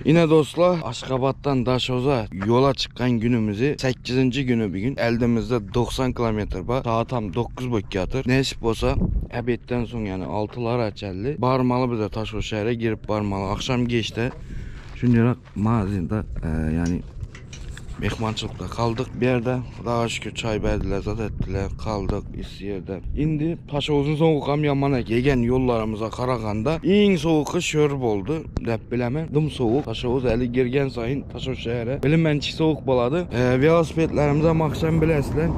Ine dostlar Aşgabatdan Daşoza yola çıkan günümüzü 8. günü bugün eldimizde 90 kilometre var. Saat tam 9 bok yatır. Nesip olsa abetten son yani 6'lara açıldı. Barmalı bize Taşoz şehre girip barmalı. Akşam geçti. Şunca mağazında e, yani Mehmançılıkda kaldık bir yerde. Daha şükür çay verdiler, zat ettiler. Kaldık isti yerde. Indi Paşa soğuk ham yamana gelen yollarımıza Karaganda en soğuk şör boldu. Dep bilemem. Dım soğuk. Taşoğuz eli girgen sayın Taşoğuz şehre. Bilinmençik soğuk boladı. Ee, velosipedlerimize maksimum bilesizler.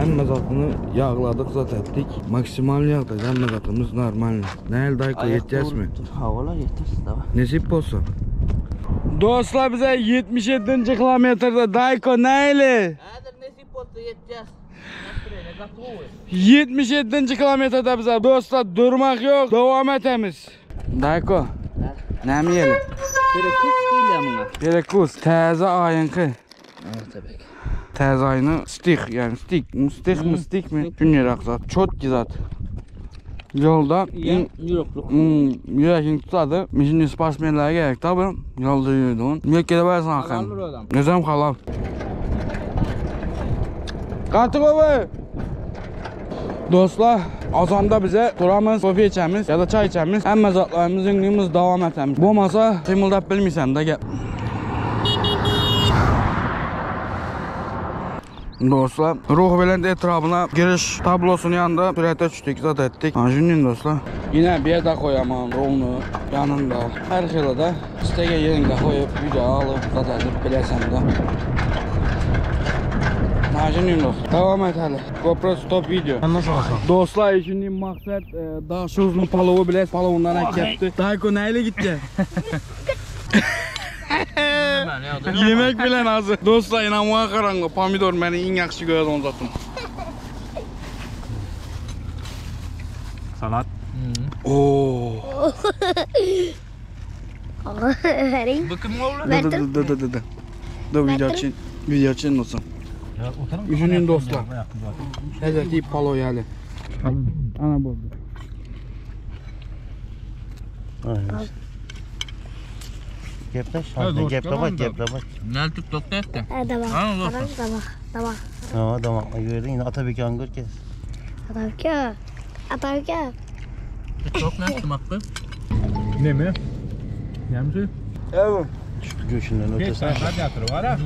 Hemme zatını yağladık zat ettik. Maksimal yağda hemme zatımız normal. Ne dayko yeteceğiz mi? Havalar yeter tamam. Nesip olsun. Dostlar bize 77. kilometrede Dayko neyle? Häzir nesip bolsa yeteceğiz. 77. kilometrede bize dostlar durmak yok. Devam etemiz. Dayko. Ne mi yiyelim? Perekus değil ya buna. Perekus. Taze ayınkı. Evet tabii. Taze ayını stik yani stik. Stik mi stik mi? Junior zat. Çok güzel. Yolda Ya yokluk. Hmm, yüreğin tutadı. Şimdi sportsmenlere gerek tabi. Yolda yürüdün. Yürekleri versin Halaldır hakem. o adam. Özem halal. Katı baba. Dostlar, azanda bize duramız, kofe içemiz ya da çay içemiz. Hem zatlarımız, günlüğümüz devam etemiz. Bu masa kıymıldap bilmiyorsan da gel. Dostlar, Ruh Belend etrafına giriş tablosunun yanında sürete düştük, zat ettik. Ha, şimdi dostlar. Yine bir yerde koyamam ruhunu yanında. Her xilada istege yerinde koyup video alıp zat edip bilesem de. Ha, şimdi dostlar. Devam et hele. GoPro stop video. Nasıl olsa? Dostlar şimdi maksat e, daha şu uzun palovu bile palovundan hak yaptı. Dayko neyle gitti? Yemek bilen azı. Dostlar inanmaya karanlık. Pomidor beni en yaxşı gören zatım. Salat. Oo. Vereyim. Bu kim oğlu? Dı dı dı dı dı dı. Dı video için. Video için olsun. Düşünün dostlar. Lezzeti palo yani. Ana boldu. Geplaş. Geple bak, geple bak. Ne TikTok'ta etti. Ha, Damak. Ha, olsun. Damak. Damak. Damak. Ha, damakla gördün yine Atabek angır kes. Atabika. Atabika. TikTok ne etti hakkı? Ne mi? Ne mi? Evet. Şu göğsünden Beş ötesine. tane radiatörü var ha.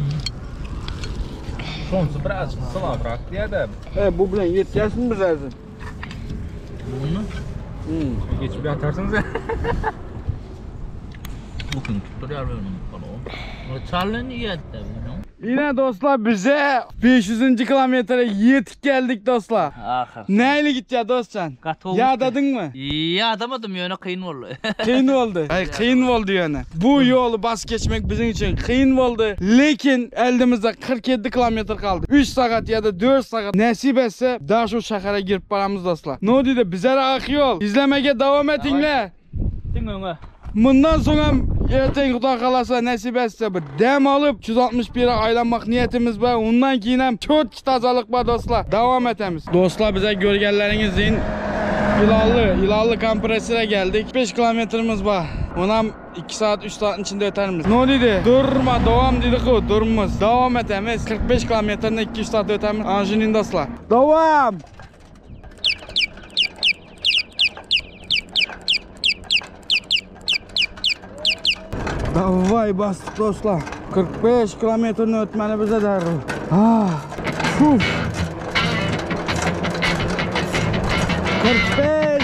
Sonsu biraz sılavrak diye de Evet bu bilen yeteceğiz mi zaten? Bunu Hmm. geçip yatarsınız ya. Bu kim tutturuyor benim palovu. Charlie'ni yetti bunu. Yine dostlar bize 500. kilometre yetip geldik dostlar. Ahır. Neyle gideceğiz dostcan? Katı oldu. Yağdadın mı? Yağdamadım yöne kıyın oldu. Kıyın oldu. Hayır kıyın oldu yani. Bu yolu bas geçmek bizim için kıyın oldu. Lekin elimizde 47 kilometre kaldı. 3 saat ya da 4 saat nasip etse daha şu şehre girip paramız dostlar. Ne oldu bize ak yol. İzlemeye devam etinle. Din öňe. Bundan sonra erten Xuda xalasa nasip etse bir dem alıp 361'e aylanmak niyetimiz var. Ondan keyin çok tazalık var dostlar. Devam etemiz. Dostlar bize görgenlerinizin İlallı, İlallı kompresöre geldik. 5 kilometremiz var. Onam 2 saat 3 saatin içinde öterimiz. Ne oldu? Durma, devam dedik o, durmaz. Devam etemiz. 45 kilometreni 2 saat öterimiz. Anjinin dostlar. Devam. Davay bastık dostlar. 45 kilometrini ötmeni bize derdi. Ah, uf. 45.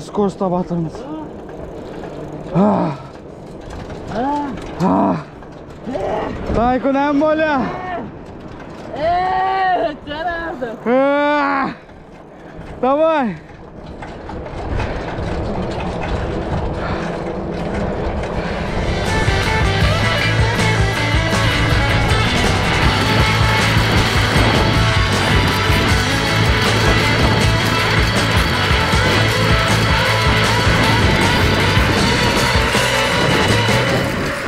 Skorosta batyrmyz. Ah. Ah. Daýko näme bolýar? Ah. Daway.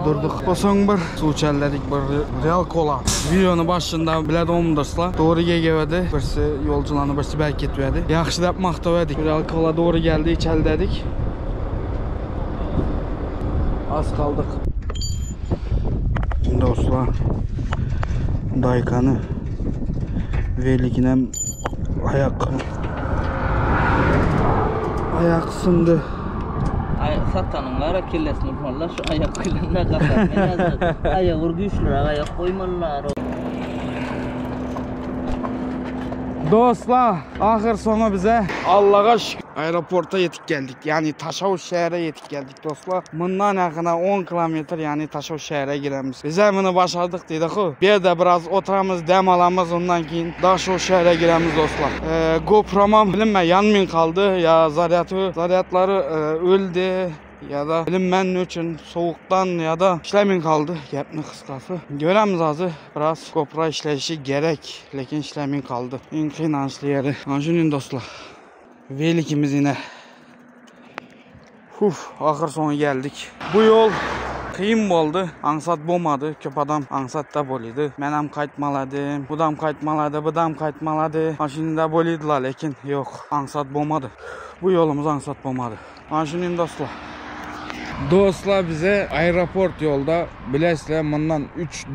Durduk. Soň bir suw içerledik bir Real Cola. Videony başynda bile domdursa. Doğru gegewedi. Birsi yolcularını birsi belki etmedi. Yaxşı dep maktavedik. Real Cola doğru geldi içerledik. Az kaldık. Dostlar Daykany welikinem ayak ayak syndy. Aý satanyňlara kellesini urmalylar şu aýak bilen ne gatar men ýazdy. Aýak ur güýçliräk aýak goýmalylar. Dostlar ahyr soňy bize Allaga şükür aeroporta ýetip geldik. Ýagny Taşawuz şähere ýetip geldik dostlar. Mundan ýakyna 10 kilometr ýagny Taşawuz şähere giremiz. Bize muny başardyk diýdik. Bu ýerde biraz oturamyz, dem alamyz, ondan keyin Daşoguz şähere giremiz dostlar. Ee, GoPro'mam bilinme yanmın kaldı ya zaryatı, zaryatları e, öldü ya da bilinmen ne üçün soğuktan ya da işlemin kaldı. Gepni kıskası. Göremiz azı biraz GoPro işleyişi gerek. Lekin işlemin kaldı. En kıynançlı yeri. Anjinin dostlar. Velikimiz yine. Uf, ahır sonu geldik. Bu yol kıyın boldy. Aňsat bolmady. Köp adam aňsat da bolydy. Menem gaýtmaladym. Budam gaýtmalady, budam gaýtmalady. Maşynda bolydylar, lekin ýok, aňsat bolmady. Bu ýolumyz aňsat bolmady. Maşynym dostlar. Dostlar bize aeroport ýolda bilesizler mundan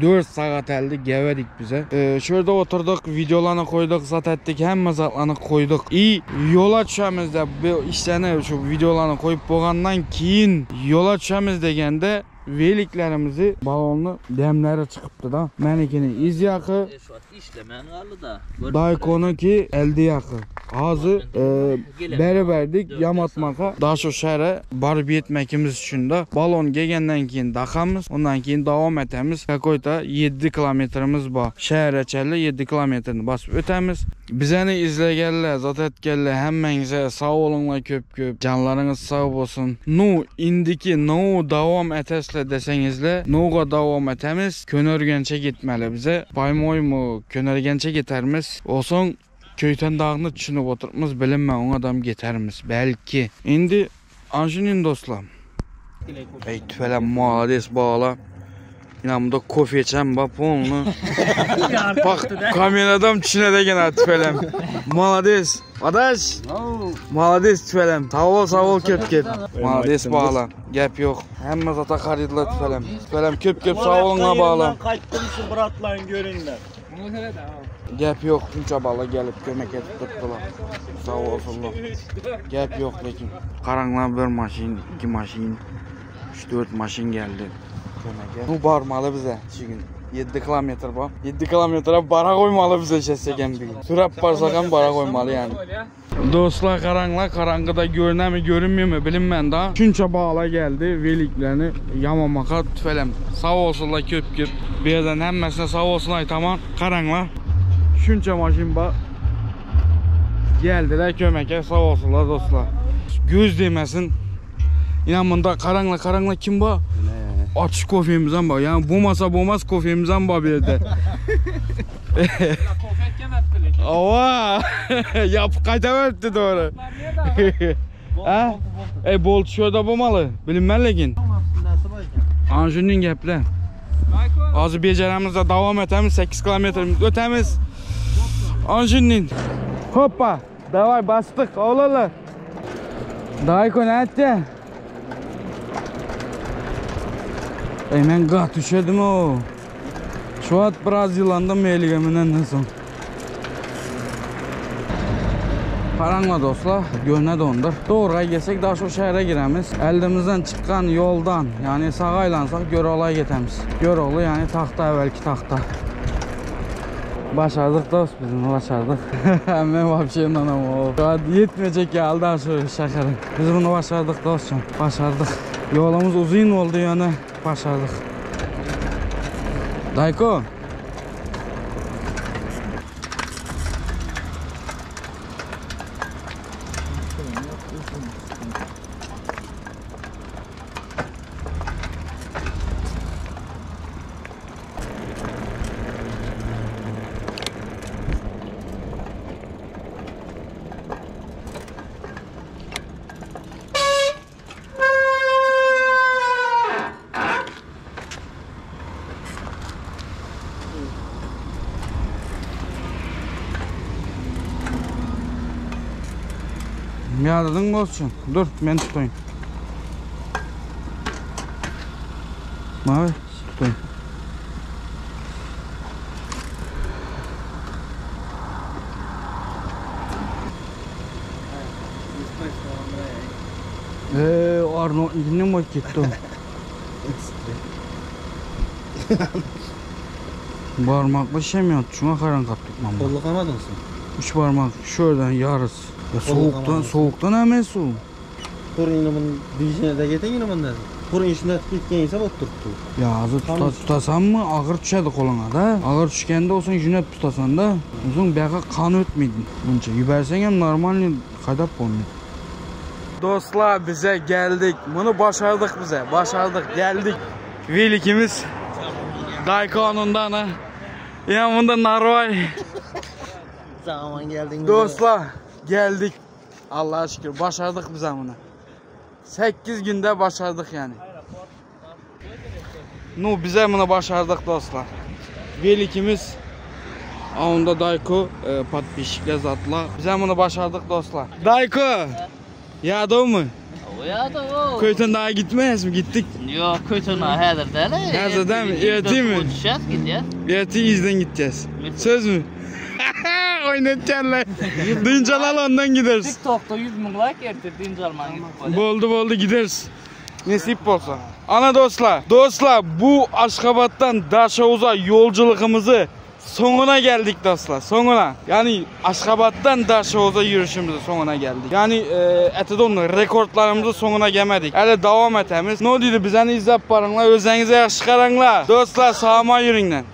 3-4 sagat äldi gewedik bize. Ee, şurada oturduk, videolarını koyduk, zat ettik, hemme zatlarını koyduk. İyi yola düşemiz de bu işlerini şu videolarını koyup boğandan keyin yola düşemiz degende veliklerimizi balonlu demleri çıkıptı da. Menikini iz yakı, E, şu at işlemeyen galdy da. Daykonunki elde yakı. Azı e, beri verdik yamatmaka. Daha şu şehre barıp yetmekimiz üçün de balon gelgenden keyin dakamız. Ondan keyin devam etemiz. Kakoyta 7 kilometrimiz var. Şehre çelle 7 kilometrini basıp ötemiz. Bizeni izlegenler, zat etkenler hemmenize sağ olunlar köp köp. Canlarınız sağ olsun. Nu indiki nu devam etesle desenizle nuga devam etemiz. Könergençe gitmeli bize. Baymoy mu Könergençe gidermiz. Olsun Köyten dağını düşünüp oturmuz bilinme ona adam geterimiz belki. Indi Anjinin dostlar. Ey tüfele malades bağla. Yine bunda kofe içen bak onu. Bak kameradan düşüne gene tüfelem. Malades. Adaş. Malades tüfelem. Sağ ol sağ ol köp köp. Malades bağla. Gep yok. Hemme zata xaridlar tüfelem. Tüfelem köp köp sağ olun ha bağla. Kaçtım şu bratlan görünler. Gep yok. Bunca bala gelip kömek edip tuttular. Sağ olsunlar. Gep yok lekin. Qaranglar bir maşin, iki maşin, 3-4 maşin geldi. Kömege. Bu barmalı bize şu gün. 7 kilometr bu. 7 kilometre bara koymalı bize şeseken bir gün. Sürüp barsak hem bara koymalı yani. Dostlar qaranglar, qarangıda görünə mi, görünmüyor mu bilinmən da. Şunça bağla geldi, veliklerini yamamaka tüfelem. Sağ olsunlar köp köp. Bir yerden hemmesine sağ olsun ay tamam. Qaranglar. Şunça maşin ba geldiler kömeke sağ olsunlar dostlar. Göz değmesin. İnan bunda qaranglar qaranglar kim bu? Açık kofemizden bak. Yani bu masa bolmaz kofemizden bak bir yerde. Ava! Yap qaytaveribdi doğru. Ha? Ey bol tushyoda bo'lmali. Bilinman lekin. Ana shuning gaplar. Hozir bejaramizda davom etamiz. 8 kilometrimiz o'tamiz. Ana shuning. Hoppa! Davay bosdik, o'g'lonlar. Dayko ne etti? Ey men gat düşedim o. Şu at biraz yılandım eligeminden soň. Qaranglar dostlar, görünə dondur. Doğruya gelsek daha şu şəhərə girəmiz. Əlimizdən çıxan yoldan, yəni sağa aylansaq Göroğluya getəmiz. Göroğlu, yəni taxta, əvvəlki taxta. Başardyk dost biz bunu başardyk. Men wapşe ynanamok. Ýetmejek ýaly da şu şäheriň. Biz bunu başardyk dostum. Başardyk. Ýolumyz uzyn boldy ýöne başardyk. Daýko. Ýadyň bolsun. Dur, men tutaýyn. Mawy tutaýyn. Eee, Arnold ne bolup gitdi o? Barmakly şem ýok, şuňa haran kapdyk mamma. Kollukamadyň sen. Üç barmak şuradan yarısı. Ya soğuktan, soğuktan hemen su. Kurun bunun dişine de geten yine bundan. Kurun içinde gitken ise oturttu. Ya azı tuta, tutasan mı ağır düşedi koluna da. Ağır düşkende olsun jünet tutasan da. Uzun baka kan ötmeydi. Bunca yübersen hem normal kadap olmuyor. Dostlar bize geldik. Bunu başardık bize. Başardık geldik. Velikimiz Daykonundan ha. Ya bunda Narvay. Zaman geldin. Dostlar geldik. Allah'a şükür başardık biz bunu. 8 günde başardık yani. Nu bize bunu başardık dostlar. Velikimiz Onda Dayko e, podpişikle zatla. Bize bunu başardık dostlar. Dayko! Ya mı? O ya da o. Köyten daha gitmez mi? Gittik. Yok köytün häzir däli. Häzir dämi? Erti mi? Uçacağız gidýär. Erti izden gideceğiz. Söz mü? Oynatacaksın Dıncal al ondan gideriz. TikTok'ta 100 müň like ertir dynç alman gidip bolýar. Boldu boldu gideriz. Nesip olsa. Ana dostlar, dostlar bu Aşkabat'tan Daşoğuz'a yolculuğumuzu sonuna geldik dostlar, sonuna. Yani Aşkabat'tan Daşoğuz'a yürüyüşümüzü sonuna geldik. Yani e, Etedon'un rekortlarımızı sonuna gelmedik. Hele devam etemiz. Ne oldu bizeni izleyip barınlar, özenize yaxşı qaranglar. Dostlar sağma yürüyün.